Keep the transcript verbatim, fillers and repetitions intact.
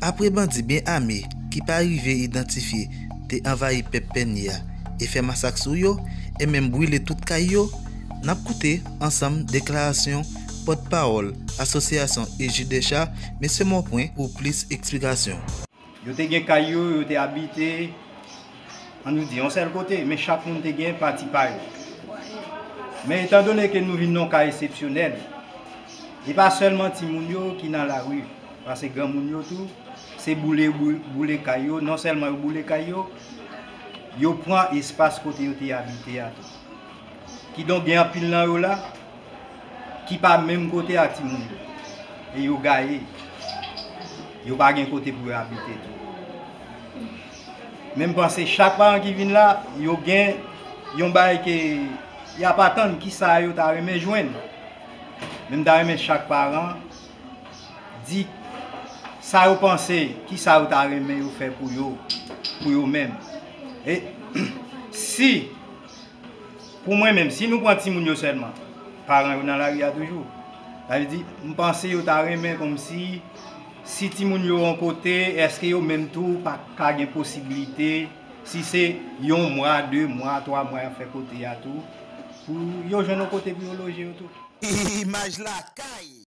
Apre bandi byen ame ki pa rive idantifye te anvayi pèp Pènye a e fè masak sou yo, e menm brile tout kay yo, n ap koute ansanm deklarasyon pòtpawòl Asosyasyon Ejidèch a, Mesye Monpwen, pou plis eksplikasyon. Yo te gen kay yo, yo te abite, ann nou di, yon sèl kote, men chak moun te gen pati pa yo. Men etandone ke nou vin nan yon ka eksepsyonèl, e pa sèlman timoun yo ki nan lari, paske granmoun yo tou, se boule, bou- boule kay yo, non sèlman yo boule kay yo, yo pran espas kote yo te abite a tou. Kidonk, gen anpil nan yo la ki pa menm kote ak timoun yo. E yo gaye. Yo pa gen kote pou yo abite tou. Men m panse chak paran ki vin la, yo gen yon bagay ke y ap atann, kisa yo ta renmen jwenn. Men m ta renmen chak paran di sa yo panse, kisa yo ta renmen yo fè pou yo, pou yo menm. E si, pou mwen menm, si nou pran timoun yo sèlman, paran yo nan lari a toujou. Sa vle di, m panse yo ta renmen kòmsi, si timoun yo yon kote, èske yo menm tou pa ka gen posibilite, si se yon mwa, de mwa, twa mwa y ap fè kote a tou, pou yo jwenn yon kote pou yo loje yo tou? Imaj Lakay.